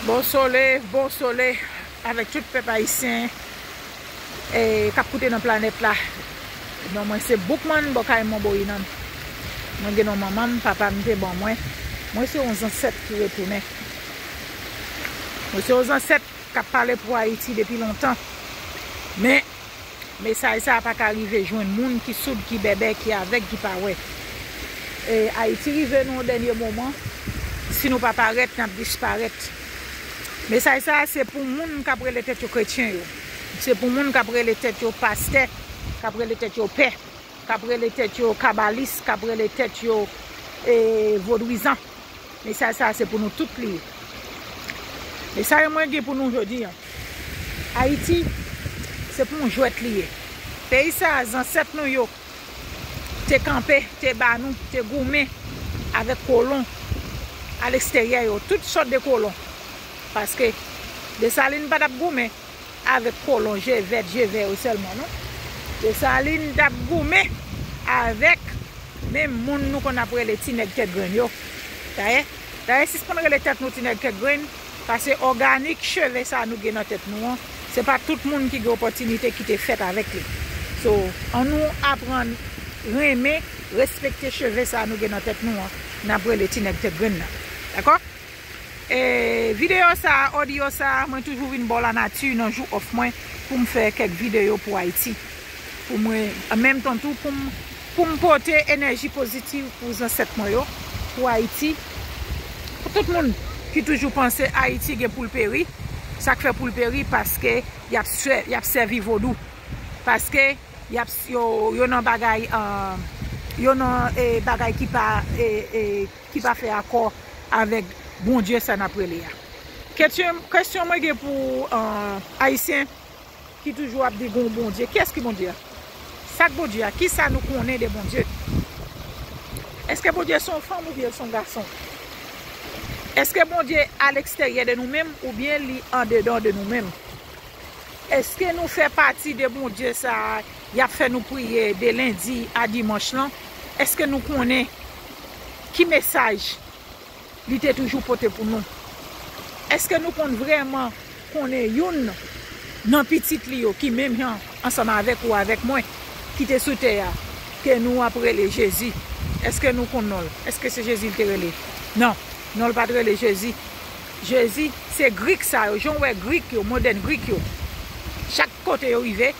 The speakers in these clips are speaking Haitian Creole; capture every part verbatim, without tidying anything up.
Bon sole, bon sole avèk tout pèp ayisyen, e, k ap koute nan planèt la. Non mwen se Boukman, bò kay Monboyi nan. Mwen gen non manman m, papa m te ban mwen. Mwen se yon zansèt ki retounen. Mwen se yon zansèt k ap pale pou Ayiti depi lontan. Men, mesaj sa a pa ka rive jwenn moun ki soud, ki bèbè, ki avèg, ki pa wè. E, Ayiti rive nan yon dènye moman. Si nou pa parèt, n ap disparèt. Mesaj sa a se pou moun k ap rele tèt yo kretyen yo. Se pou moun k ap rele tèt yo pastè, k ap rele tèt yo pè, k ap rele tèt yo kabalis, k ap rele tèt yo, e, vodwizan. Mesaj sa a se pou nou tout li ye. Mesaj mwen gen pou nou jodi a. Ayiti, se pou yon jwèt li ye. Peyi sa a, zansèt nou yo te kanpe, te ba nou, te goumen avèk kolon aleksteryè yo, tout sòt de kolon. Paske Desalin pa t ap goumen avèk kolon je vèt, je vè yo sèlman, non. Desalin t ap goumen avèk menm moun nou konn ap rele ti nèg tèt grenn yo. Dayè, dayè, sispann rele tèt nou ti nèg tèt grenn, paske òganik cheve sa nou gen nan tèt nou an, se pa tout moun ki gen opòtinite ki te fèt avèk li. So, ann nou aprann renmen, respekte cheve sa nou gen nan tèt nou an, n ap rele ti nèg tèt grenn nan. Dakò? E videyo sa, odyo sa, mwen toujou vin bò lanati nan jou òf mwen pou m fè kèk videyo pou Ayiti. Pou mwen, an menm tan tou, pou m, pou m pote enèji pozitiv pou zansèt mwen yo, pou Ayiti, pou tout moun ki toujou panse Ayiti gen pou l peri, sa k fè pou l peri, paske y ap sè-, y ap sèvi vodou, paske y ap, yo, yo nan bagay, eh, yo nan, eh, bagay ki pa, eh, eh, ki pa fè akò avèk Bondye sa n ap rele a. Kesyon, kesyon mwen gen pou, eh, Ayisyen ki toujou ap di gon Bondye. Kiyès ki Bondye a? Sa k Bondye a? Kisa nou konnen de Bondye? Èske Bondye se yon fanm oubyen se yon gason? Èske Bondye aleksteryè de nou menm oubyen li andedan de nou menm? Èske nou fè pati de Bondye sa a y ap fè nou priye de lendi a dimanch lan? Èske nou konnen ki mesaj li te toujou pote pou nou? Èske nou konn vrèman konnen youn nan pitit li yo ki menm jan ansanm avèk ou, avèk mwen, ki te sou tè a, ke nou ap rele Jezi? Èske nou konn non l? Èske se Jezi l te rele? Non, non l pa t rele Jezi. Jezi, se Grik sa yo, jan w wè Grik yo, modèn Grik yo, chak kote yo rive,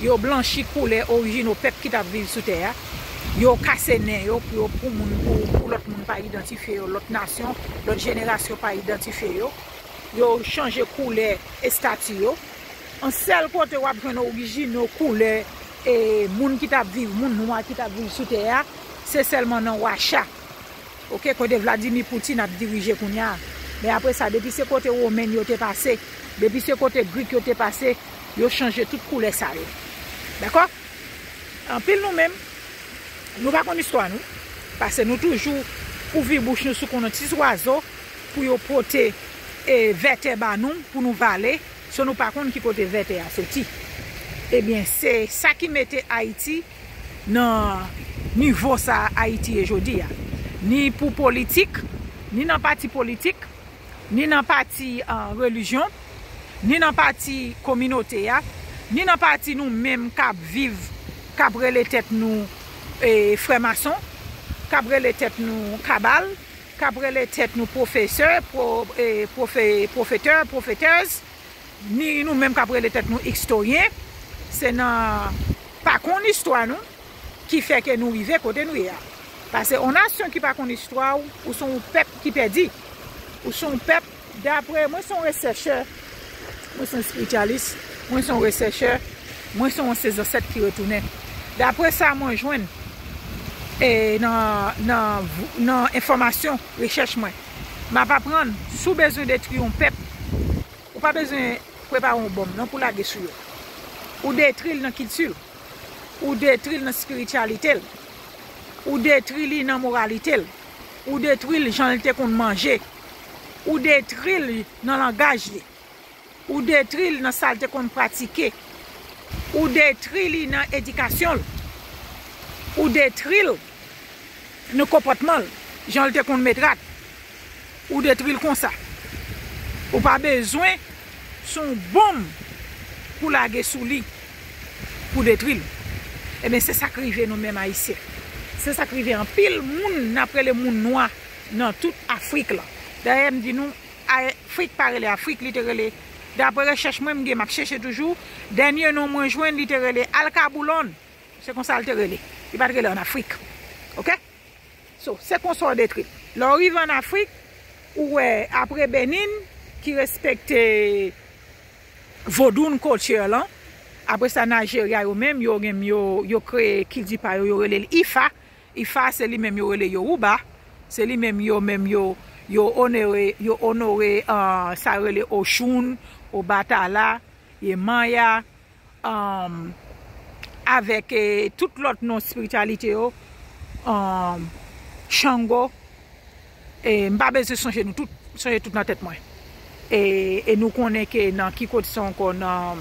yo blanchi koulè orijinal pèp ki t ap viv sou tè a. Yo kase nen yo pou yo, pou moun, pou, pou lòt moun pa idantifye yo, lòt nasyon, lòt jenerasyon pa idantifye yo. Yo chanje koulè estati yo. Yon sèl kote w ap jwenn orijinal koulè, e, moun ki t ap viv, moun nwa ki t ap viv sou tè a, se sèlman nan Wacha. Oke, kote Vladimir Putin ap dirije kounye a. Men apre sa, depi se kote Women yo te pase, depi se kote Grik yo te pase, yo chanje tout koulè sa yo. Dakò? Anpil nou menm, nou pa konn istwa nou. Paske nou toujou ouvri bouch nou sou konn yon ti zwazo pou yo pote, e, vètè ba nou, pou nou vale. So nou pa konn ki kote vètè a soti. Ebyen, se sa ki mete Ayiti nan nivo sa Ayiti ye jodi a. Ni pou politik, ni nan pati politik, ni nan pati, eh, relijyon, ni nan pati kominote a, ni nan pati nou menm k ap viv, k ap rele tèt nou, eh, frè mason, k ap rele tèt nou kabal, k ap rele tèt nou pwofesè, pwo-, eh, pwofe-, pwofetè, pwofetèz, ni nou menm k ap rele tèt nou istoryen, se nan pa konn istwa nou ki fè ke nou rive kote nou ye a. Paske yon nasyon ki pa konn istwa w, ou se yon pèp ki pèdi. Ou se yon pèp, dapre, mwen se yon resèchè, mwen se yon espiryalis, mwen se yon resèchè, mwen se yon se zansèt ki retounen. Dapre sa mwen jwenn, e nan, nan, nan enfòmasyon, rechèch mwen, m ap aprann, si w bezwen detwi yon pèp, ou pa bezwen prepare yon bòm non pou lage sou yo. Ou detwi l nan kilti l. Ou detwi l nan espirityalite l. Ou detwi li nan moralite l. Ou detwi l jan l te konn manje. Ou detwi l nan langaj li. Ou detwi l nan sa l te konn pratike. Ou detwi li nan edikasyon l. Ou detwi l nan konpòtman l, jan l te konn met rad. Ou detwi l konsa. Ou pa bezwen se yon bonm pou lage sou li pou detri l. Ebyen, se sa k rive nou menm Ayisyen. Se sa k rive anpil moun n ap rele moun nwa nan tout Afrik la. Dayè, m di nou, Afrik pa rele Afrik, li te rele, dapre rechèch mwen, m gen, m ap chèche toujou, dènye non mwen jwenn, li te rele Alkaboulon. Se konsa l te rele. Li pa t rele ann Afrik. Oke? So, se konsa w detri l. Lè w rive ann Afrik, ou wè apre Benin, ki respekte vodoun culture lan, apre sa Nigeria yo menm, yo gen, yo, yo kreye kilti pa yo, yo rele l Ifa. Ifa, se li menm yo rele Yoruba. Se li menm yo, menm yo, yo onore, yo onore, ah, sa yo rele Oshun, Obatala, ye Maya, um, avèk, eh, tout lòt non espirityalite yo, um, Shango, eh, m pa bezwen sonje nou tout, sonje tout nan tèt mwen. E, e nou konnen ke nan ki kote sa ankò, nan,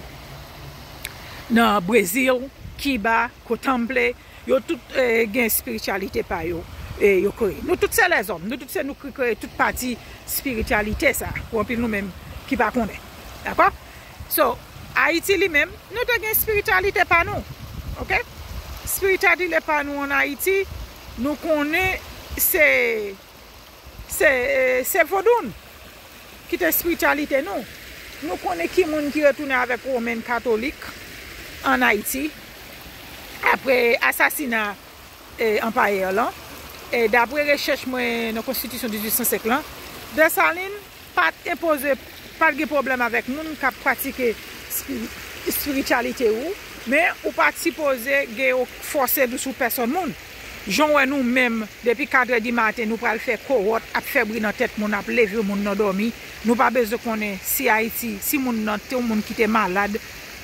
nan Brezil, Kiba, Kotanple, yo tout, eh, gen espirityalite pa yo, eh, yo kreye. Nou tout se lèzòm, nou tout se nou ki kreye tout pati espirityalite sa, pou anpil nou menm ki pa konnen. Dakò? So, Ayiti li menm, nou te gen espirityalite pa nou. Oke? Espirityalite pa nou ann Ayiti, nou konnen se, se, se vodoun ki te espirityalite nou. Nou konnen ki moun ki retounen avèk Women Katolik ann Ayiti apre asasina, eh, anpayè lan. E dapre rechèch mwen nan konstitisyon dizuit san senk lan, Desalin pa t enpoze, pa t gen pwoblèm avèk moun k ap pratike espi-, espirityalite ou, men ou pa t sipoze gen fòse sou pèsòn moun. Jan w wè nou menm, depi katrè di maten, nou pral fè kowòt, ap fè bri nan tèt moun, ap leve moun nan dòmi. Nou pa bezwen konnen si Ayiti, si moun nan te yon moun ki te malad,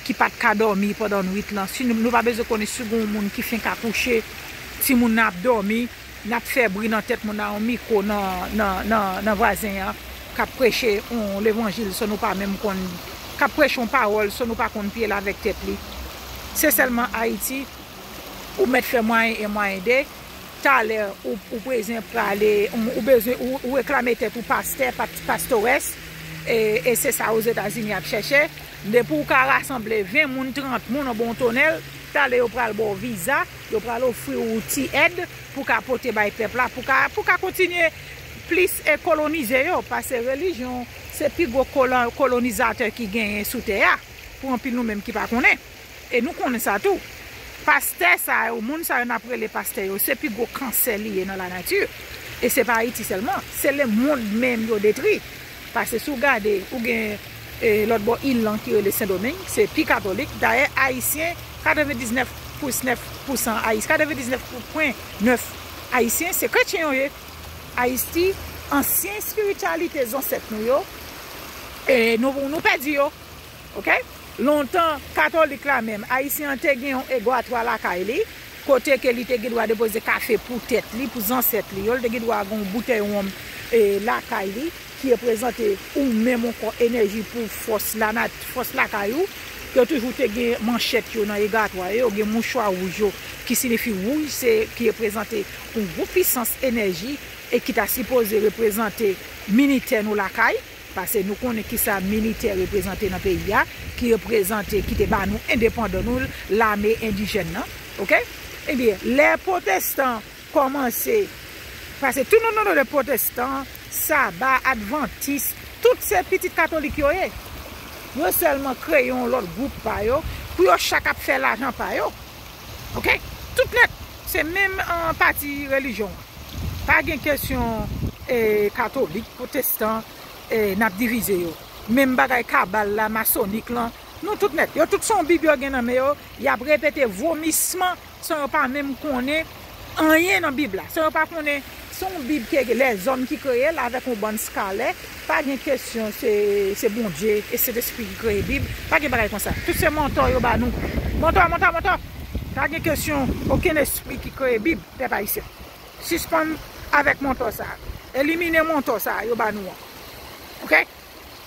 ki pa t ka dòmi pandan nwit lan. Si nou, nou pa bezwen konnen si gen yon moun ki fenk akouche, timoun nan ap dòmi, n ap fè bri nan tèt moun nan yon mikwo nan, nan, nan, nan vwazen an, k ap preche yon levanjil san nou pa menm konn, k ap preche yon pawòl san nou pa konn pye l avèk tèt li. Se sèlman Ayiti, ou mèt fè mwayen e mwayen de, talè ou, ou bezwen prale, ou, ou bezwen, ou, ou reklame tèt ou pastè, pa-, pastorès, e, e se sa Ozetazini ap chèche. Depi ou ka rasanble ven moun, trant moun anba yon tonèl, talè yo pral ba w viza, yo pral ofri w ti èd pou w ka pote bay pèp la, pou w ka, pou w ka kontinye plis e kolonize yo, paske relijyon se pi gwo kolon-, kolonizatè ki genyen sou tè a, pou anpil nou menm ki pa konnen. E nou konnen sa tou. Pastè sa yo, moun sa yo n ap rele pastè yo, se pi gwo kansè li ye nan lanati. E se pa Ayiti sèlman, se lemonn menm yo detwi. Paske si w gade, ou gen, eh, lòt bò il lan ki rele Sendomeng, se pi katolik. Dayè, Ayisyen, katrevendiznèf pwen nèf pousan Ayis-, katrevendiznèf pwen nèf Ayisyen, se kretyen yo ye. Ayiti, ansyen espirityalite zansèt nou yo, e nou, nou pèdi yo. Oke? Lontan, katolik la menm, Ayisyen an te gen yon egwatwa lakay li, kote ke li te gen dwa depoze kafe pou tèt li, pou zansèt li yo, li te gen dwa gen yon boutèy wonm, e, lakay li, ki reprezante ou menm ankò enèji pou fòs la nat-, fòs lakay ou. Yo toujou te gen manchèt yo nan egwatwa yo, yo gen mouchwa wouj yo, ki siyifi wouj, se, ki reprezante yon gwo pisans enèji, e ki ta sipoze reprezante militè nou lakay, paske nou konnen kisa militè reprezante nan peyi a, ki reprezante, ki te ba nou endepandan nou, lame endijèn nan, oke? Ebyen, lè pwotestan kòmanse, paske tout nou, nou, nou de pwotestan, saba, advantis, tout se pitit katolik yo ye. Yo sèlman kreye yon lòt gwoup pa yo, pou yo chak ap fè lajan pa yo. Oke? Tout nèt, se menm, eh, pati relijyon an. Pa gen kesyon, eh, katolik, pwotestan, eh, n ap divize yo. Menm bagay kabal la, masonik lan, nou tout nèt. Yo tout se yon bib yo gen nan men yo, y ap repete vomisman san yo pa menm konnen anyen nan bib la. San yo pa konnen, se yon bib ke lèzòm ki kreye l avèk yon bann skalè. Pa gen kesyon se, se Bondye e Sentespri ki kreye bib. Pa gen bagay konsa. Tout se mantò yo ba nou. Mantò, mantò, mantò. Pa gen kesyon okenn espri ki kreye bib, pèp ayisyen. Sispann avèk mantò sa. Elimine mantò sa yo ba nou an. Oke?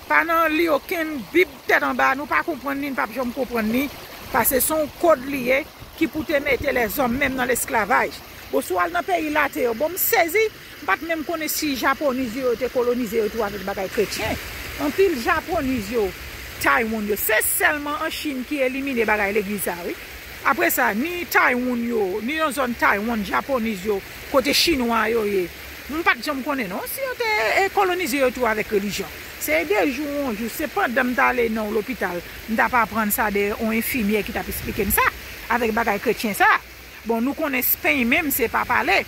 Pa nan li okenn bib tèt anba, nou pa konprann li, n p ap janm konprann li, paske se yon kòd li ye ki pou te mete lèzòm menm nan lesklavaj. Bon, si w al nan peyi laten yo, bon, m sezi, m pa t menm konnen si Japoniz yo, yo te kolonize yo tou avèk bagay kretyen. Anpil Japoniz yo, Taiwan yo, se sèlman an Chin ki elimine bagay legliz sa, wi. Apre sa, ni Taiwan yo, ni nan zòn Taiwan, Japoniz yo, kote Chinwa yo ye, m pa t janm konnen non, si yo te, e, kolonize yo tou avèk relijyon. Se de jou an jou, se pandan m t ale nan yon lopital, m t ap aprann sa de yon enfimyè ki t ap esplike m sa, avèk bagay kretyen sa. Bon, nou konnen Spen menm, se pa pale.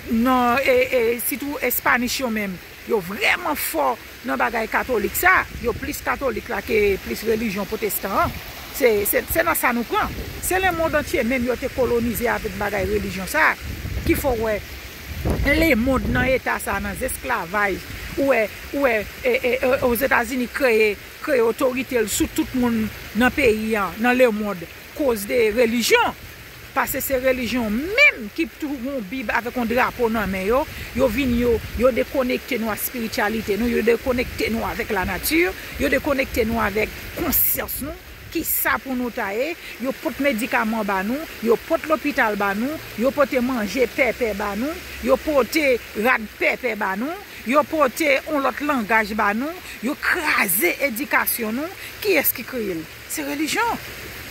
Non, e, e, sitou Espanish yo menm, yo vrèman fò nan bagay katolik sa. Yo plis katolik la ke plis relijyon pwotestan an. Se, se, se nan sa nou pran. Se lemonn antye menm yo te kolonize avèk bagay relijyon sa. Ki fè w wè lemonn nan eta sa, nan esklavaj. Ou wè, ou wè, e, e, e, Ozetazini kreye, kreye otorite l sou tout moun nan peyi an, nan lemonn, koz de relijyon. Paske se relijyon menm ki tou gon Bib avèk yon drapo nan men yo, yo vin yo, yo dekonekte nou ak espirityalite nou, yo dekonekte nou avèk lanati, yo dekonekte nou avèk konsyans nou. Kisa pou nou ta ye? Yo pot medikaman ba nou, yo pot lopital ba nou, yo pote manje pèpè ba nou, yo pote rad pèpè ba nou, yo pote yon lòt langaj ba nou, yo kraze edikasyon nou. Kiyès ki kreye l? Se relijyon.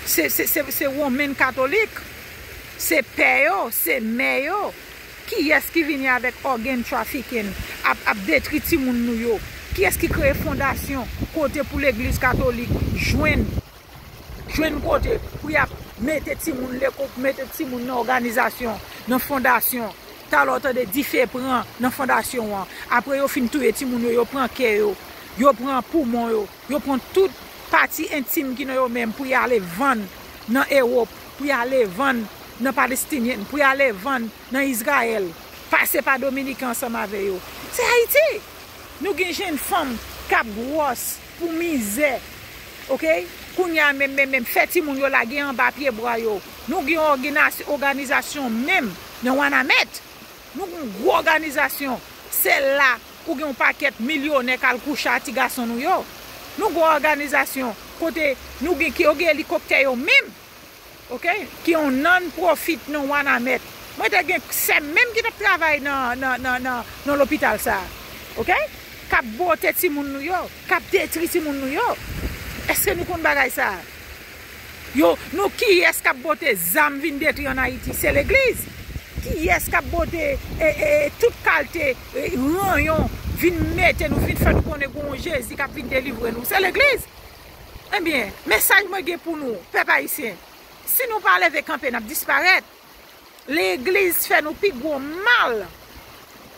Se, se, se, se Women Katolik. Se pè yo, se mè yo. Kiyès ki vini avèk organ trafficking, ap, ap detri timoun nou yo? Kiyès ki kreye fondasyon kote pou legliz katolik jwenn, jwenn kote pou y ap mete timoun lekòl, mete timoun nan òganizasyon, nan fondasyon? Talè w tande dife pran nan fondasyon an. Apre yo fin touye timoun yo, yo pran kè yo, yo pran poumon yo, yo pran tout pati entim ki nan yo menm pou y ale vann nan Ewòp, pou y ale vann nan Palestinyen, pou y ale vann nan Izrayèl, pase pa Dominiken ansanm avè yo. Se Ayiti. Nou gen jenn fanm k ap gwòs pou mizè. Oke? Kounye a menm, menm, menm, fè timoun yo lage anba pye bwa yo. Nou gen òginas-, òganizasyon menm nan Wanament. Nou gen yon gwo òganizasyon. Se la ou gen yon pakèt milyonè k al kouche a ti gason nou yo. Nou gen yon òganizasyon kote nou gen, ki yo gen elikoptè yo menm. Oke? Ki yon non-profit nan Wanament. Mwen te gen sè m menm ki t ap travay nan, nan, nan, nan, nan lopital sa a. Oke? K ap bwote timoun nou yo, k ap detri timoun nou yo. Èske nou konn bagay sa a? Yo, nou, kiyès k ap bwote zam vin detwi ann Ayiti? Se legliz. Kiyès k ap bwote, e, e, e, tout kalte, e, ranyon vin mete nou, vin fè nou konnen gen yon Jezi k ap vin delivre nou? Se legliz. Ebyen, mesaj mwen gen pou nou, pèp ayisyen. Si nou pa leve kanpe, n ap disparèt. Legliz fè nou pi gwo mal.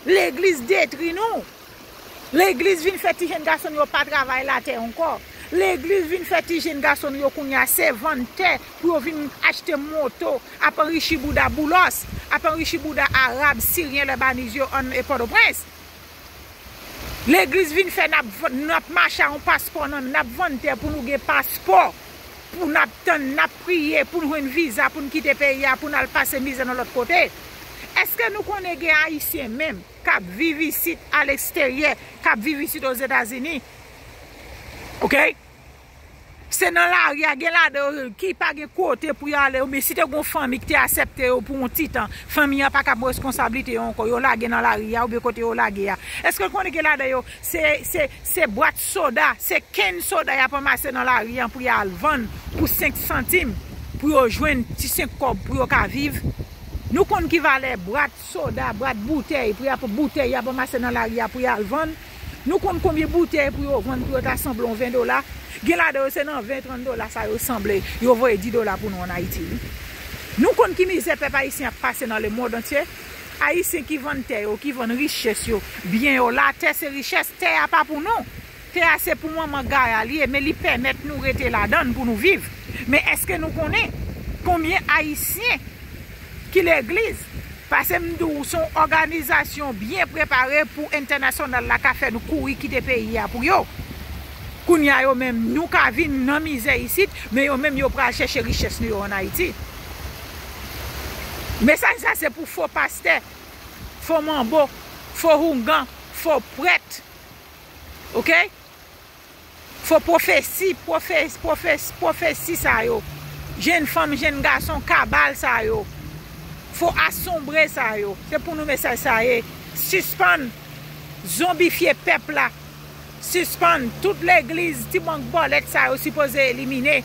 Legliz detwi nou. Legliz vin fè ti jenn gason nou yo pa travay latè ankò. Legliz vin fè ti jenn gason nou yo kounye a se vann tè pou yo vin achte moto, ap anrichi bouda Boulos, ap anrichi bouda Arab, Siryen, Lebaniz yo ann Pòtoprens. Legliz vin fè n ap, n ap mache a yon paspò nan men, n ap vann tè pou nou gen paspò, pou n ap tann, n ap priye pou n jwenn viza, pou n kite peyi a, pou n al pase mizè nan lòt kote. Èske nou konnen gen Ayisyen menm k ap viv isit aleksteryè, k ap viv isit Ozetazini? Oke? Se nan lari a, gen ladan yo ki pa gen kote pou yo ale, oubyen si te gen yon fanmi ki te aksepte yo pou yon ti tan, fanmi an pa ka pran reskonsablite yo ankò, yo lage nan lari a, oubyen kote yo lage a. Èske w konnen gen ladan yo, se, se, se bwat soda, se kenn soda y ap ranmase nan lari a pou y al vann pou senk santim, pou yo jwenn ti senk kòb pou yo ka viv? Nou konn ki valè bwat soda, bwat boutèy, pou y ap, boutèy y ap ranmase nan lari a pou y al vann. Nou konn konbyen boutèy pou yo vann pou yo ta sanble yon ven dola? Gen ladan yo se nan ven, trant dola sa yo sanble, yo voye dis dola pou nou ann Ayiti, wi. Nou konn ki mizè pèp ayisyen ap pase nan lemonn antye? Ayisyen ki vann tè yo, ki vann richès yo, byen yo, latè se richès, tè a pa pou nou. Tè a se pou manman Gaya li ye, men li pèmèt nou rete ladan l pou nou viv. Men èske nou konnen konbyen Ayisyen ki legliz? Paske m di w, se yon òganizasyon byen prepare pou entènasyonal la ka fè nou kouri kite peyi a pou yo. Kounye a yo menm, nou ka vin nan mizè isit, men yo menm yo pral chèche richès nou yo ann Ayiti. Mesaj sa se pou fo pastè, fo manbo, fo houngan, fo prèt. Oke? Fo pwofesi, pwofes-, pwofes-, pwofesi sa yo. Jenn fanm, jenn gason, kabal sa yo. Fo asonbre sa yo. Se pou nou mesaj sa ye. Sispann zonbifye pèp la. Sispann tout legliz ti bank bòlèt sa yo sipoze elimine.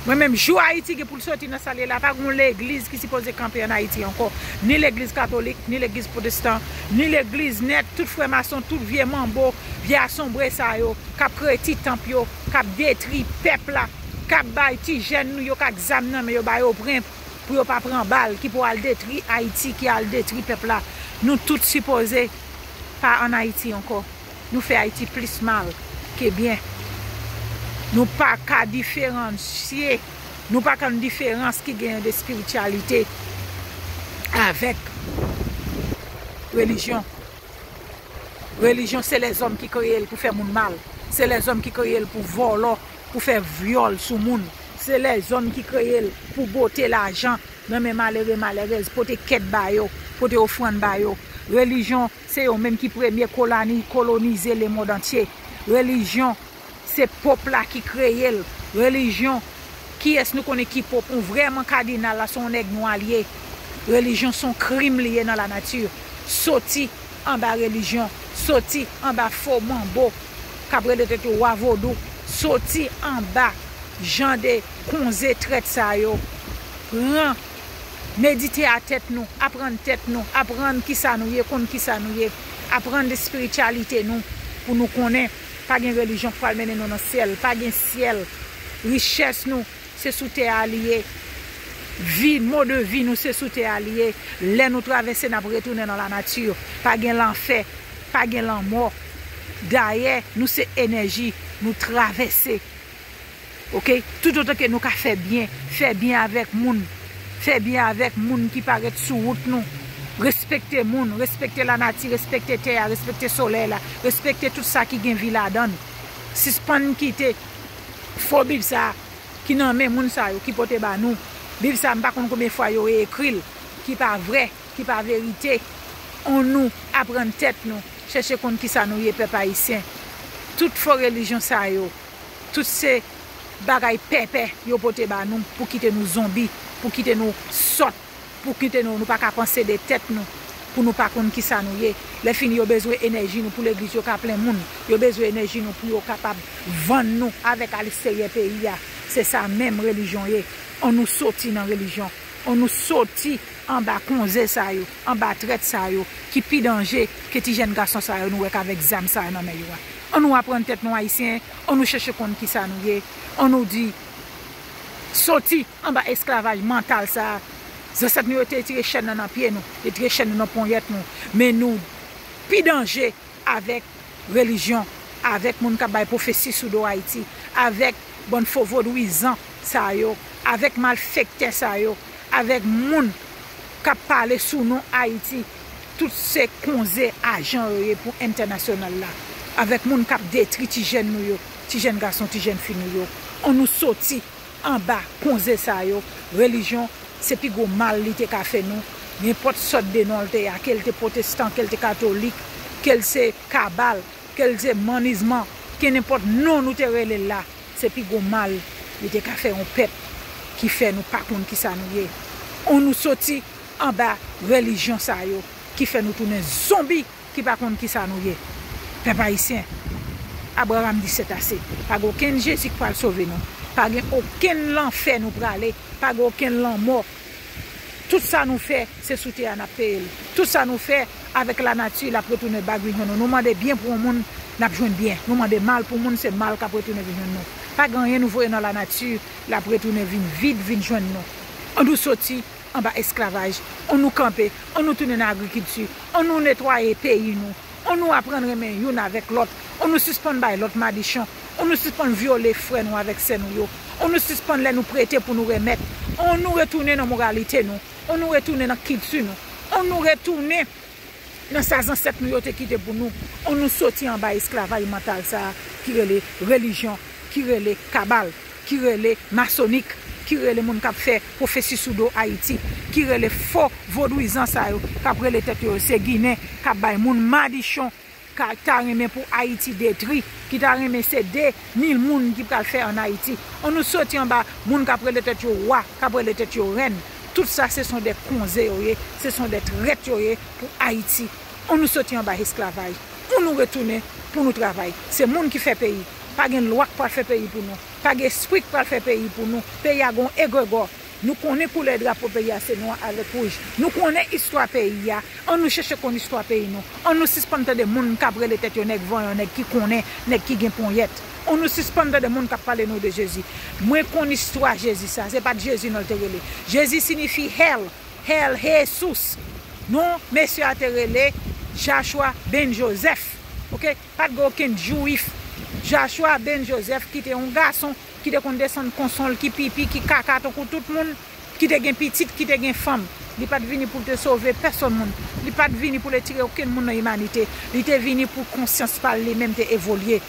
Mwen menm, jou Ayiti gen pou l soti nan sa l ye la, pa gen yon legliz ki sipoze kanpe ann Ayiti ankò. Ni legliz katolik, ni legliz pwotestan, ni legliz nèt, tout frè mason, tout vye manbo, vye asonbre sa yo, k ap kreye ti tanp yo, k ap detri pèp la, k ap bay ti jèn nou yo k ak zam nan men yo, ba yo pran pou yo pa pran bal, ki pou al detri Ayiti, ki al detri pèp la. Nou tout sipoze pa ann Ayiti ankò. Nou fè Ayiti plis mal ke byen. Nou pa ka diferansye, nou pa konn diferans ki genyen de espirityalite avèk relijyon. Relijyon, se lèzòm ki kreye l pou fè moun mal. Se lèzòm ki kreye l pou vòlò, pou fè vyòl sou moun. Se lèzòm ki kreye l pou bote lajan nan men malere, malerèz, pote kèt ba yo, pote ofrann ba yo. Relijyon, se yo menm ki premye koloni-, kolonize lemond antye. Relijyon, se pòp la ki kreye l. Relijyon, kiyès nou konnen ki pòp? Yon vrèman kadinal la, se yon nèg nwa l ye. Relijyon se yon krim li ye nan lanati. Soti anba relijyon, soti anba fo manbo k ap rele tèt yo wa vodou, soti anba jan de konze trèt sa yo. Pran, medite a tèt nou, aprann tèt nou, aprann kisa nou ye, konn kisa nou ye, aprann de espirityalite nou, pou nou konnen pa gen relijyon k pral mennen nou nan syèl, pa gen syèl. Richès nou, se sou tè a li ye. Vi, mode vi nou, se sou tè a li ye. Lè nou travèse, n ap retounen nan lanati. Pa gen lanfè, pa gen lanmò. Dayè, nou se enèji, nou travèse. Oke? Toutotan ke nou ka fè byen, fè byen avèk moun. Fè byen avèk moun ki parèt sou wout nou. Respekte moun, respekte lanati, respekte tè a, respekte solèy la, respekte tout sa ki gen vi ladan l. Sispann kite fo Bib sa a ki nan men moun sa yo ki pote ba nou. Bib sa a, m pa konn konbyen fwa yo reekri l, ki pa vrè, ki pa verite. Annou aprann tèt nou, chèche konn kisa nou ye, pèp ayisyen. Tout fo relijyon sa yo, tout se bagay pèpè yo pote ba nou pou kite nou zonbi, pou kite nou sòt, pou kite nou, nou pa ka panse de tèt nou, pou nou pa konn kisa nou ye. Lè fini, yo bezwen enèji nou pou legliz yo ka plen moun. Yo bezwen enèji nou pou yo kapab vann nou avèk aliksteryè peyi a. Se sa menm relijyon ye. Annou soti nan relijyon. Annou soti anba konze sa yo, anba trèt sa yo, ki pi danje ke ti jèn gason sa yo nou wè k avèk zam sa yo nan men yo a. Annou aprann tèt nou, ayisyen, annou chèche konn kisa nou ye, annou di, soti anba esklavaj mantal sa a. Zansèt nou yo te tire chèn nan nan pye nou, te tire chèn nan nan ponyèt nou, men nou pi danje avèk relijyon, avèk moun k ap bay pwofesi sou do Ayiti, avèk bann fo vodouyizan sa yo, avèk malfektè sa yo, avèk moun k ap pale sou non Ayiti. Tout se konze ajan yo ye pou entènasyonal la, avèk moun k ap detri ti jèn nou yo, ti jèn gason, ti jèn fi nou yo. Annou soti anba konze sa yo. Relijyon, se pi gwo mal li te ka fè nou. Nenpòt sòt de non l te a, ke l te pwotestan, ke l te katolik, ke l se kabal, ke l se mannizman, ke nenpòt non nou te rele l la, se pi gwo mal li te ka fè yon pèp ki fè nou pa konn kisa nou ye. Annou soti anba relijyon sa yo ki fè nou tounen zonbi ki pa konn kisa nou ye. Pèp ayisyen, Abraram di sètase. Pa gen okenn Jezi k pral sove nou. Pa gen okenn lanfè nou prale. Pa gen okenn lanmò. Tout sa nou fè, se sou tè a n ap peye l. Tout sa nou fè avèk lanati, l ap retounen ba grijwenn nou. Nou mande byen pou yon moun, n ap jwenn byen. Nou mande mal pou moun, se mal k ap retounen grijwenn nou. Pa gen anyen nou voye nan lanati, l ap retounen vin vid, vin jwenn nou. Annou soti anba esklavaj, annou kanpe, annou tounen nan agrikilti, annou netwaye peyi nou, annou aprann renmen youn avèk lòt, annou sispann bay lòt madichon, annou sispann vyole frè nou avèk sè nou yo, annou sispann lè nou prete pou nou remèt, annou retounen nan moralite nou, annou retounen nan kilti nou, annou retounen nan sa zansèt nou yo te kite pou nou. Annou soti anba esklavaj mantal sa a ki rele relijyon, ki rele kabal, ki rele masonik, ki rele moun k ap fè pwofesi sou do Ayiti, ki rele fo vodouyizan sa yo k ap rele tèt yo se Ginen, k ap bay moun madichon, k ta renmen pou Ayiti detri, ki ta renmen se de mil moun ki pral fè ann Ayiti. Annou soti anba moun k ap rele tèt yo wa, k ap rele tèt yo rèn. Tout sa se son de konze yo ye, se son de trèt yo ye pou Ayiti. Ann nou soti anba esklavaj. Ann nou retounen pou nou travay. Se moun ki fè peyi. Pa gen lwa k pral fè peyi pou nou. Pa gen espri k pral fè peyi pou nou. Peyi a gon egregò. Nou konnen koulè drapo peyi a se nwa avèk wouj. Nou konnen istwa peyi a. Ann nou chèche konn istwa peyi nou. Ann nou sispann tande moun k ap rele tèt yo nèg vanyan, nèg ki konnen, nèg ki gen ponyèt. Ann nou sispann tande moun k ap pale nou de Jezi. Mwen konn istwa Jezi sa. Se pa t Jezi non l te rele. Jezi siyifi hèl. Hèl, Jesus. Non mesye a te rele Joshua Ben Joseph. Oke? Pa t gen okenn Jwif. Joshua Ben Joseph ki te yon gason ki te konn desann konsonl, ki pipi, ki kaka tankou tout moun, ki te gen pitit, ki te gen fanm. Li pa t vini pou l te sove pèsonn moun. Li pa t vini pou l etire okenn moun nan imanite. Li te vini pou konsyans pa l li menm te evolye.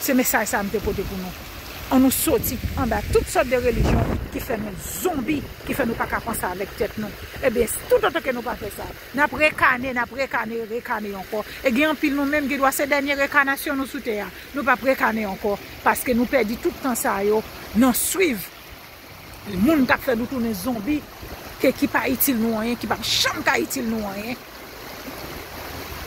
Se mesaj sa a m te pote pou nou. Ann nou soti anba tout sòt de relijyon ki fè nou zonbi, ki fè nou pa ka panse avèk tèt nou. Ebyen, toutotan ke nou pa fè sa, n ap rekane, n ap rekane, rekane ankò. E gen anpil nou menm gen dwa se dènye rekanasyon nou sou tè a. Nou p ap rekane ankò, paske nou pèdi tout tan sa yo nan swiv moun k ap fè nou tounen zonbi, ke ki pa itil nou anyen, ki p ap janm ka itil nou anyen.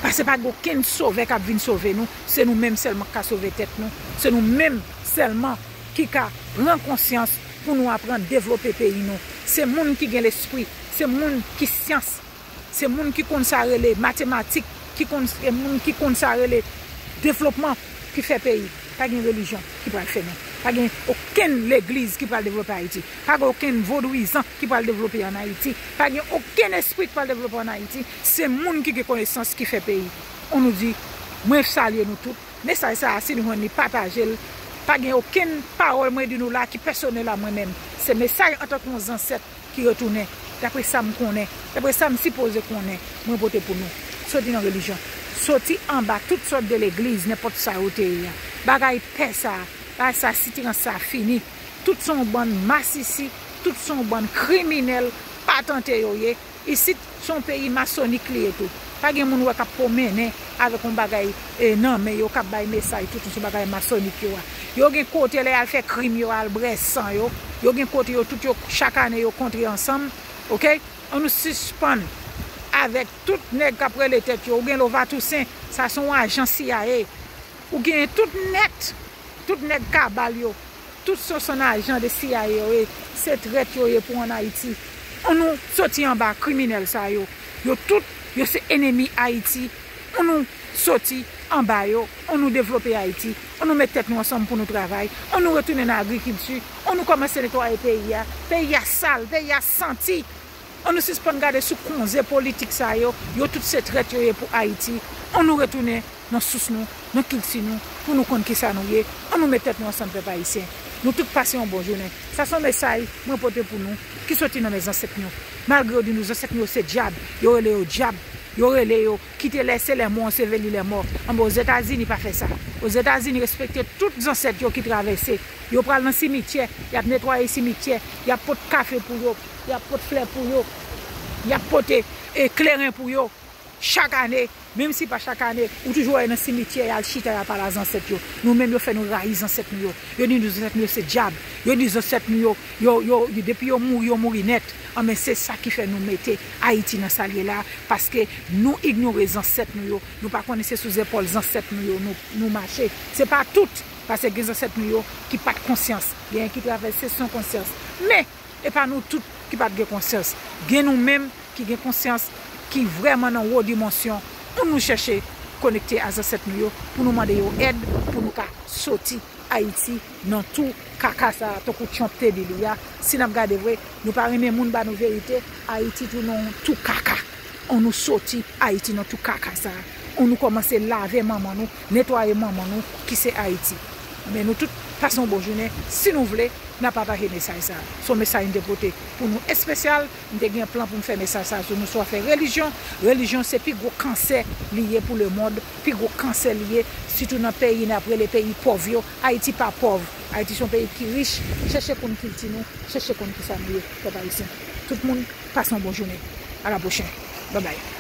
Paske pa gen okenn sovè k ap vin sove nou, se nou menm sèlman k ka sove tèt nou, se nou menm sèlman ki ka pran konsyans pou nou aprann devlope peyi nou. Se moun ki gen lespri, se moun ki syans, se moun ki konn sa rele matematik, ki konn, se moun ki konn sa rele devlopman ki fè peyi. Pa gen relijyon ki pral fè nou. Pa gen okenn legliz ki pral devlope Ayiti. Pa gen okenn vodouyizan ki pral devlope ann Ayiti. Pa gen okenn espri ki pral devlope ann Ayiti. Se moun ki gen konesans ki fè peyi. Ann nou di, mwen salye nou tout. Mesaj sa a, si nou jwenn li, pataje l. Pa gen okenn pawòl mwen di nou la ki pèsonèl a mwen menm. Se mesaj antanke yon zansèt ki retounen. Dapre sa m konnen, dapre sa m sipoze konnen, mwen pote pou nou. Soti nan relijyon. Soti anba tout sòt de legliz, nenpòt sa yo te ye a. Bagay pè sa a, bagay sa, sitirans sa a fini. Tout se yon bann masisi, tout se yon bann kriminèl, patante yo ye. Isit, se yon peyi masonik li ye tou. Pa gen moun ou wè k ap pwomennen avèk yon bagay, e, nan men yo, k ap bay mesaj tout se bagay masonik yo a. Yo gen kote lè y al fè krim yo, al bwè san yo. Yo gen kote yo tout yo, chak ane yo kontre ansanm. Oke? Ann nou sispann avèk tout nèg k ap rele tèt yo. Ou gen Lova Toussaint, sa se yon ajan C I A. Ou gen tout nèt, tout nèg kabal yo. Tout se son ajan de C I A yo ye, se trèt yo ye pou ann Ayiti. Ann nou soti anba kriminèl sa yo. Yo tout, yo se enemi Ayiti. Ann nou soti anba yo. Ann nou devlope Ayiti. Ann nou met tèt nou ansanm pou nou travay. Ann nou retounen nan agrikilti. Ann nou kòmanse netwaye peyi a. Peyi a sal, peyi a santi. Ann nou sispann gade sou konze politik sa yo, yo tout se trèt yo ye pou Ayiti. Ann nou retounen nan sous nou, nan kilti nou, pou nou konn kisa nou ye. Ann nou met tèt nou ansanm, pèp ayisyen. Nou tout pase yon bon jounen. Sa se yon mesaj mwen pote pou nou, ki soti nan men zansèt nou. Malgre yo di nou zansèt nou yo se dyab, yo rele yo dyab, yo rele yo ki te lèse lèmò anseveli lèmò. Anben, Ozetazini pa fè sa. Ozetazini respekte tout zansèt yo ki travèse. Yo pral nan simityè, y ap netwaye simityè, y ap pot kafe pou yo, y ap pot flè pou yo, y ap pote, e, kleren pou yo. Chak ane, menm si pa chak ane, ou toujou wè yo nan simityè, y al chita, y al pale a zansèt yo. Nou menm, yo fè nou rayi zansèt nou yo. Yo di nou zansèt nou yo se dyab. Yo di zansèt nou yo, yo, yo, yo, depi yo mouri, yo mouri nèt. Anben, se sa ki fè nou mete Ayiti nan sa l ye la, paske nou inyore zansèt nou yo. Nou pa konnen se sou zepòl zansèt nou yo nou, nou mache. Se pa tout, paske gen zansèt nou yo ki pa t konsyans. Genyen ki travèse san konsyans. Men, e pa nou tout ki pa t gen konsyans. Gen nou menm ki gen konsyans, ki vrèman nan wo dimansyon. Ann nou chèche konekte a zansèt nou yo pou nou mande yo èd, pou nou ka soti Ayiti nan tou kaka sa a, tankou Trump te di li a. Si n ap gade vre, nou pa renmen moun ba nou verite, Ayiti tounen yon tou kaka. Ann nou soti Ayiti nan tou kaka sa a. Ann nou kòmanse lave manman nou, netwaye manman nou, ki se Ayiti. Men nou tout pase yon bon jounen. Si nou vle, n a pataje mesaj sa a. Se yon mesaj m te pote pou nou espesyal. M te gen plan pou m fè mesaj sa a sou nou sou afè relijyon. Relijyon se pi gwo kansè li ye pou lemonn, pi gwo kansè li ye, sitou nan peyi n ap rele peyi pòv yo. Ayiti pa pòv. Ayiti se yon peyi ki rich. Chèche konn kilti nou, chèche konn kisa nou ye, pèp ayisyen. Tout moun, pase yon bon jounen. A la pwochèn. Babay.